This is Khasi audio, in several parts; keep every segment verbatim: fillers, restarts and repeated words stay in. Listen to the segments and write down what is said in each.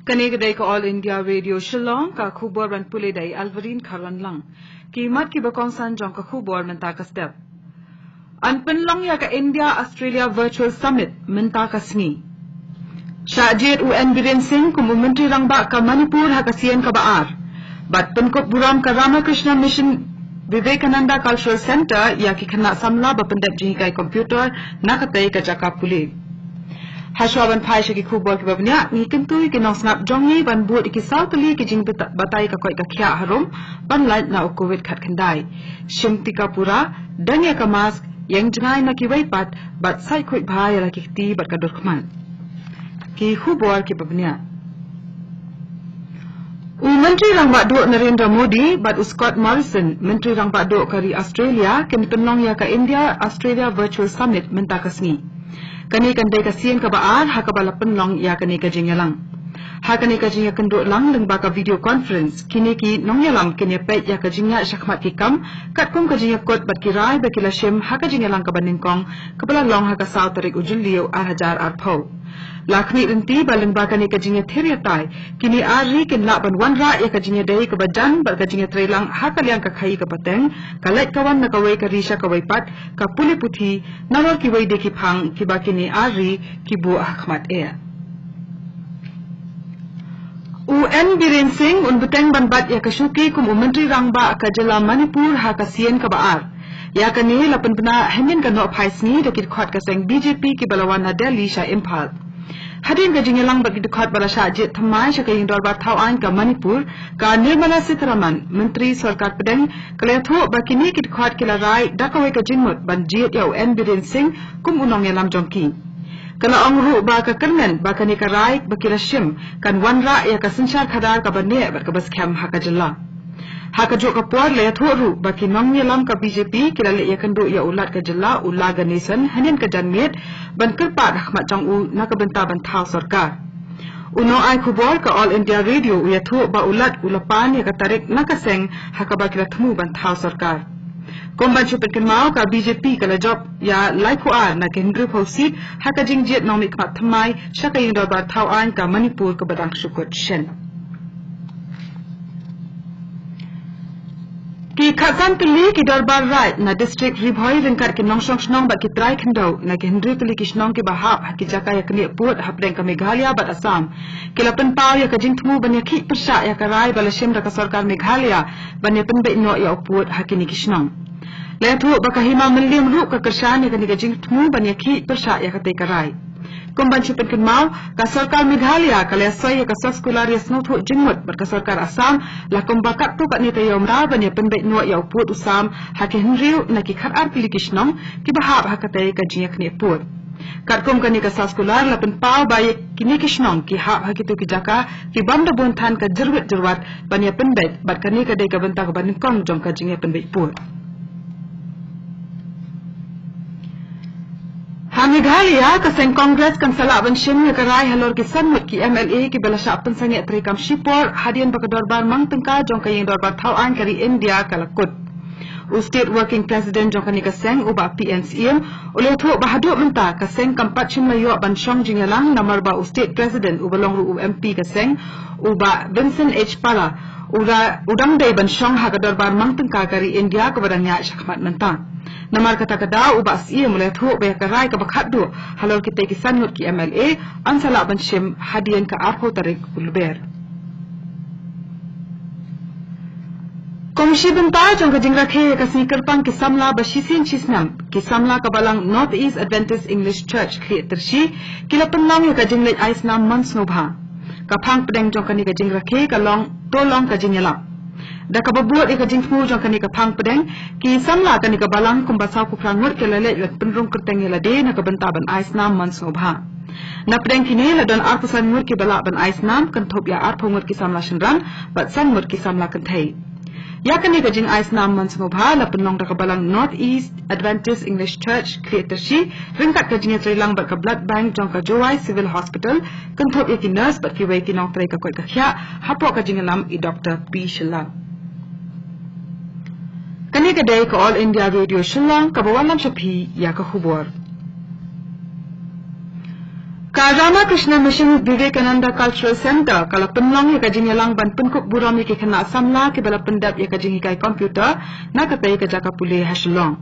Kane ka dei ka All India Radio Shillong, ka khubor ban pule da i Alvarine Kharwanlang. Ki mat kiba kongsan jong ka khubor mynta ka step. Yn pynlong ïa ka India Australia Virtual Summit mynta ka sngi. Shah jied u N Biren Singh kum u Myntri Rangbah ka Manipur ha ka sien kaba ar. Bad pynkup burom ka Ramakrishna Mission Vivekananda Cultural Centre ïa ki khynnah samla ba pyndep jinghikai computer na katei ka jaka pule. Hashwa ban phai sha ki khubor kiba bniah, ngi kyntu ïa ki nongsngap jong ngi ban bud ïa ki saw tylli ki jingbatai ka koit ka khiah harum ban lait na u Covid khatkhyndai. Shim tika pura, don ïa ka mask, ïeng jngai na kiwei pat, bad sait khuid bha ïa la ki kti bad ka dur khmat. Ki khubor kiba bniah. U Myntri Rangbah Duh Narendra Modi bad u Scott Morrison, Myntri Rangbah Duh ka ri Australia, kin pynlong ïa ka India Australia Virtual Summit mynta ka sngi. Kane kan dei ka sien kaba ar ha kaba la pynlong ïa kane ka jingïalang. Ha kane ka jingïakynduh lang lyngba ka video conference, kine ki nongïalam kin ïapeit ïa ka jingïaid shakhmat ki kam, katkum ka jingïakut bad ki rai ba ki la shim ha ka jingïalang kaba nyngkong kaba la long ha ka saw tarik u Jylliew ar hajar arphew. La khmih lynti ba lyngba kane ka jingïathir ïatai, kine ar ri kin lah ban wanrah ïa ka jingïadei kaba jan bad ka jingïatreilang ha ka liang ka khaïi ka pateng, ka leit ka wan na kawei ka ri sha kawei pat, ka pule puthi, nalor kiwei de ki phang kiba kine ar ri ki buh ha khmat eh. U N Biren Singh un bteng ban bat ïa ka shuki kum u Myntri Rangbah ka jylla Manipur ha ka sien kaba ar. Ïa kane la pynbna hynnin ka nohphai sngi da ki dkhot ka seng B J P kiba la wan na Delhi sha Imphal. Hadien ka jingïalang bad ki dkhot ba la shah jied thymmai sha ka ïing dorbar thaw aiñ ka Manipur, ka Nirmala Sitharaman, Myntri Sorkar Pdeng, ka la ïathuh ba kine ki dkhot ki la rai da kawei ka jingmut ban jied ïa u N Biren Singh kum u nongïalam jong ki. Ka la ong ruh ba ka kyrmen ba kane ka rai ba ki la shim kan wanrah ïa ka synshar khadar kaba neh bad kaba skhem ha ka jylla. Ha kajuh ka por la ïathuh ruh ba ki nongïalam ka B J P ki la leit ïakynduh ïa u Lat ka jylla u La Ganesan hynnin ka janmiet ban kyrpad ha khmat jong u na ka bynta ban thaw sorkar. U nongai khubor ka All India Radio u ïathuh ba u Lat u la pan ïa ka tarik na ka seng ha kaba ki la thmu ban thaw sorkar. Kum ban shu pynkynmaw, ka B J P ka la jop ïa laiphew ar na ki hynriewphew seat ha ka jingjied nongmihkhmat thymmai sha ka ïing dorbar thaw aiñ ka Manipur kaba dang shu kut shen. Ki khatsan tylli ki dorbar raid na district Ri Bhoi ryngkat ki nongshong shnong bad ki trai khyndew na ki hynriew tylli ki shnong kiba hap ha ki jaka ïaknieh pud hapdeng ka Meghalaya bad Assam ki la pynpaw ïa ka jingthmu ban ïakhih pyrshah ïa ka rai ba la shim da ka sorkar Meghalaya ban ïapynbeit noh ïa u pud ha kine ki shnong. La ïathuh ba ka Hima Mylliem ruh ka kyrshan ïa kane ka jingthmu ban ïakhih pyrshah ïa katei ka rai. Kum ban shu pynkynmaw, ka sorkar Meghalaya ka la ïasoi ïa ka soskular ïasngewthuh jingmut bad ka sorkar Assam la kumba katto katne taïew mraw ban ïapynbeit noh ïa u pud u sam ha ki hynriew na ki khatar tylli ki shnong kiba hap ha katei ka jingïaknieh pud. Katkum kane ka soskular la pynpaw ba ïa kine ki shnong ki hap ha kito ki jaka ki bym da bun than ka jyrwit jyrwat ban ïapynbeit bad kane ka dei ka bynta kaba nyngkong jong ka jingïapynbeit pud. Ha Meghalaya, ka seng Congress kan sa lah ban shim ïa ka rai halor ki san ngut ki M L A kiba la shah pynsangeh treikam shipor hadien ba ka dorbar mang tyngka jong ka ïing dorbar thaw aiñ ka ri India ka la kut. U State Working President jong kane ka seng, u Bah P N Syiem, u la ïathuh ba haduh mynta ka seng kam pat shym la ïoh ban shong jingïalang namar ba u State President uba long ruh u M P ka seng, u Bah Vincent H Pala, u da, u dang dei ban shong ha ka dorbar mang tyngka ka ri India kaba dang ïaid shakhmat mynta. Namar kata ka daw u Bah Syiem u la ïathuh ba ïa ka rai kaba khatduh halor kitei ki san ngut ki M L A yn sa lah ban shim hadien ka arphew tarik u Lber. Kum shi bynta jong ka jingrakhe ïa ka sngi kyrpang ki samla ba shisien shisnem, ki samla ka balang North East Adventist English Church Khlieh Tyrshi ki la pynlong ïa ka jingleit ai snam mon sngewbha. Ka phang pdeng jong kane ka jingrakhe ka long To Long Ka Jingïalap. Da kaba bud ïa ka jingthmu jong kane ka phang pdeng, ki samla kane ka balang kumba saw phew phra ngut ki la leit ban pynrung kyrteng ïa lade na ka bynta ban ai snam mon sngewbha. Na pdeng kine la don arphew san ngut kiba lah ban ai snam, kynthup ïa arphew ngut ki samla shynrang bad san ngut ki samla kynthei. Ïa kane ka jingai snam mon sngewbha la pynlong da ka balang North East Adventist English Church Khlieh Tyrshi ryngkat ka jingïatreilang bad ka Blood Bank jong ka Jowai Civil Hospital, kynthup ïa ki nurse bad kiwei ki nongtrei ka koit ka khiah hapoh ka jingïalam i Doctor P Shylla. Kane ka dei ka All India Radio Shillong kaba wanlam sha phi ïa ka khubor. Ka Ramakrishna Mission Vivekananda Cultural Centre ka la pynlong ïa ka jingïalang ban pynkup burom ïa ki khynnah samla kiba la pyndep ïa ka jinghikai computer na katei ka jaka pule ha Shillong.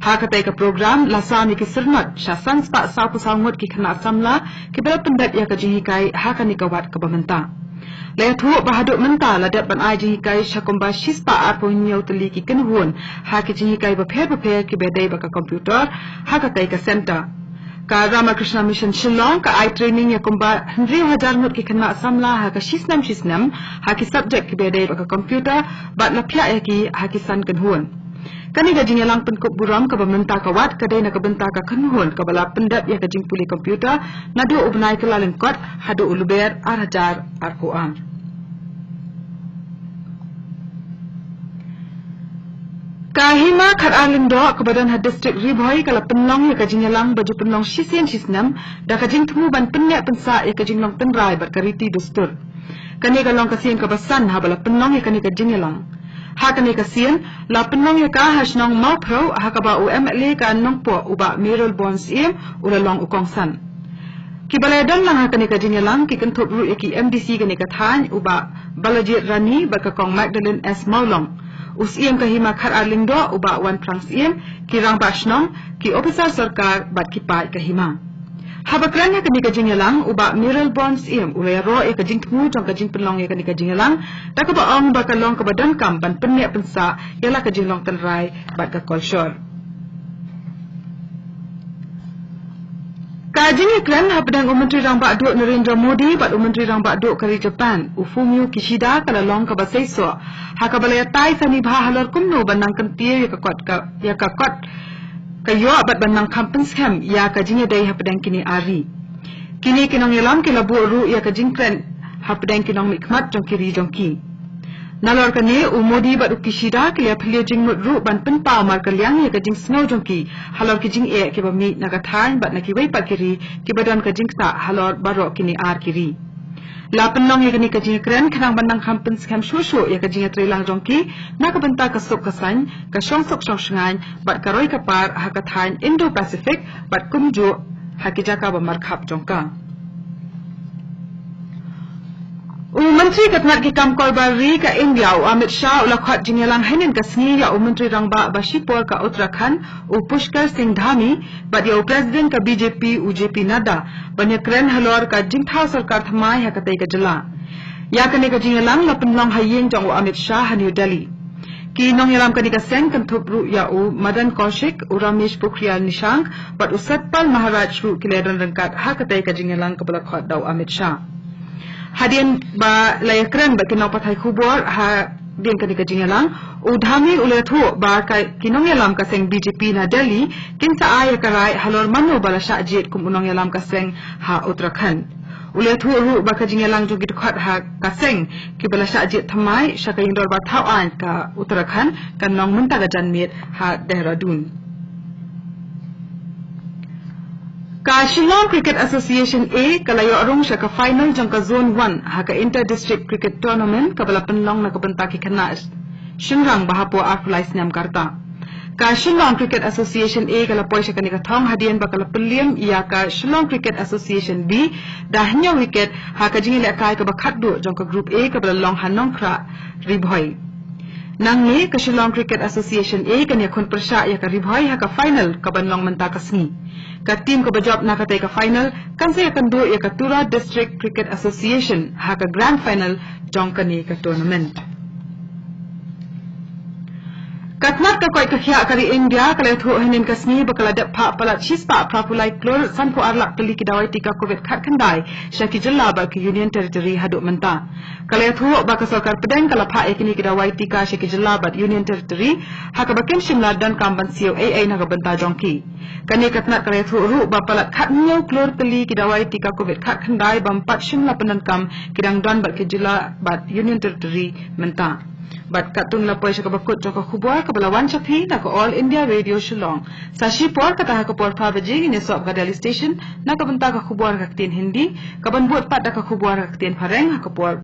Ha katei ka program la sam ïa ki syrnod sha san spah saw phew saw ngut ki khynnah samla kiba la pyndep ïa ka jinghikai ha kane ka wat kaba mynta. La ïathuh ba haduh mynta la dep ban ai jinghikai sha kumba shispah arphew hynñiew tylli ki kynhun ha ki jinghikai bapher bapher kiba dei bad ka computer ha katei ka centre. Ka Ramakrishna Mission Shillong ka ai training ïa kumba hynriew hajar ngut ki khynnah samla ha ka shisnem shisnem ha ki subject kiba dei bad ka computer bad la phiah ïa ki ha ki san kynhun. Kane ka jingïalang pynkup burom kaba mynta ka wat ka dei na ka bynta ka kynhun kaba la pyndep ïa ka jingpule computer naduh u bnai Kyllalyngkot haduh u Lber ar hajar arphew ar. Ka Hima Khatar Lyngdoh kaba don ha district Ri Bhoi ka la pynlong ïa ka jingïalang ba ju pynlong shisien shisnem da ka jingthmu ban pynneh pynsah ïa ka jinglong tynrai bad ka riti dustur. Kane ka long ka sien kaba san haba la pynlong ïa kane ka jingïalang. Ha kane ka sien la pynlong ïa ka ha shnong Mawphrew ha kaba u M L A ka Nongpoh u Bah Mayralborn Syiem u la long u kongsan. Kiba la ïadon lang ha kane ka jingïalang ki kynthup ruh ïa ki M D C kane ka thaiñ u Bah Balajied Rani bad ka Kong Magdalene S Mawlong, u Syiem ka Hima Khatar Lyngdoh u Bah Wanphrang Syiem, ki rangbah shnong, ki ophisar sorkar bad ki paid ka hima. Haba kren ha kane ka jingïalang u Bah Mayralborn Syiem u la ïaroh ïa ka jingthmu jong ka jingpynlong ïa kane ka jingïalang da kaba ong ba ka long kaba donkam ban pynneh pynsah ïa la ka jinglong tynrai bad ka kolshor. Ka jingïakren hapdeng u Myntri Rangbah Duh Narendra Modi bad u Myntri Rangbah Duh ka ri Japan u Fumio Kishida ka la long kaba seisoh ha kaba la ïatai sani bha halor kumno ban nang kyntiew ïa ka kot ka ïa ka kot ka ïoh bad ban nang kham pynskhem ïa ka jingïadei hapdeng kine ar ri. Kine ki nongïalam ki la buh ruh ïa ka jingkren hapdeng ki nongmihkhmat jong ki ri jong ki. Nalor kane u Modi bad u Kishida ki la pynlong jingmut ruh ban pynpaw markylliang ïa ka jingsngew jong ki halor ki jingeh kiba mih na ka thaiñ bad na kiwei pat ki ri kiba don ka jingktah halor baroh kine ar ki ri. La pynlong ïa kane ka jingkren khnang ban nang kham pynskhem shuh shuh ïa ka jingïatreilang jong ki na ka bynta ka suk ka saiñ, ka shongsuk shongshngaiñ bad ka roi ka par ha ka thaiñ Indo-Pacific bad kumjuh ha ki jaka ba markhap jong ka. U Myntri ka tnat ki kam korbar ri ka India u Amit Shah u la khot jingïalang hynnin ka sngi ïa u Myntri Rangbah ba shipor ka Uttarakhand u Pushkar Singh Dhami bad ïa u President ka B J P u J P Nadda ban ïakren halor ka jingthaw sorkar thymmai ha katei ka jylla. Ïa kane ka jingïalang la pynlong ha ïing jong u Amit Shah ha New Delhi. Ki nongïalam kane ka seng kynthup ruh ïa u Madan Kaushik, u Ramesh Pokhriyal Nishank bad u Satpal Maharaj ruh ki la don ryngkat ha katei ka jingïalang kaba la khot da u Amit Shah. Hadien ba la ïakren bad ki nongpathai khubor hadien kane ka jingïalang, u Dhami u la ïathuh ba ka ki nongïalam ka seng B J P na Delhi kin sa ai ïa ka rai halor mano ba la shah jied kum u nongïalam ka seng ha Uttarakhand. U la ïathuh ruh ba ka jingïalang jong ki dkhot ha ka seng kiba la shah jied thymmai sha ka ïing dorbar thaw aiñ ka Uttarakhand kan long mynta ka janmiet ha Dehradun. Ka Shillong Cricket Association A ka la ïoh rung sha ka final jong ka Zone One ha ka Inter District Cricket Tournament kaba la pynlong na ka bynta ki khynnah shynrang ba hapoh arphew lai snem ka rta. Ka Shillong Cricket Association A ka la poi sha kane ka thong hadien ba ka la pynliem ïa ka Shillong Cricket Association B da hynñiew wicket ha ka jingïalehkai kaba khatduh jong ka Group A kaba la long ha Nongkhrah, Ri Bhoi. Nangne ka Shillong Cricket Association A kan ïakhun pyrshah ïa ka Ri Bhoi ha ka final kaban long mynta ka sngi. Ka team kaba jop na katei ka final kan sa ïakynduh ïa ka Tura District Cricket Association ha ka grand final jong kane ka tournament. Ka tnat ka koit ka khiah ka ri India ka la ïathuh hynnin ka sngi ba ka la dep phah palat shispah phraphew lai klur sanphew ar lak tylli ki dawai tika Covid khatkhyndai sha ki jylla bad ki Union Territory haduh mynta. Ka la ïathuh ba ka sorkar pdeng ka la phah ïa kine ki dawai tika sha ki jylla bad Union Territory ha kaba kin shim lad donkam ban siew ei ei na ka bynta jong ki. Kane ka tnat ka la ïathuh ruh ba palat khathynñiew klur tylli ki dawai tika Covid khatkhyndai bym pat shym la pyndonkam ki dang don bad ki jylla bad Union Territory mynta. Bad katto ngi la poi sha kaba kut jong ka khubor kaba la wan sha phi na ka All India Radio Shillong. Sa shipor kata ha ka por phra baje ngin ïasoh ka Delhi Station na ka bynta ka khubor ha ka ktien Hindi, kaban bud pat da ka khubor ha ka ktien Phareng ha ka por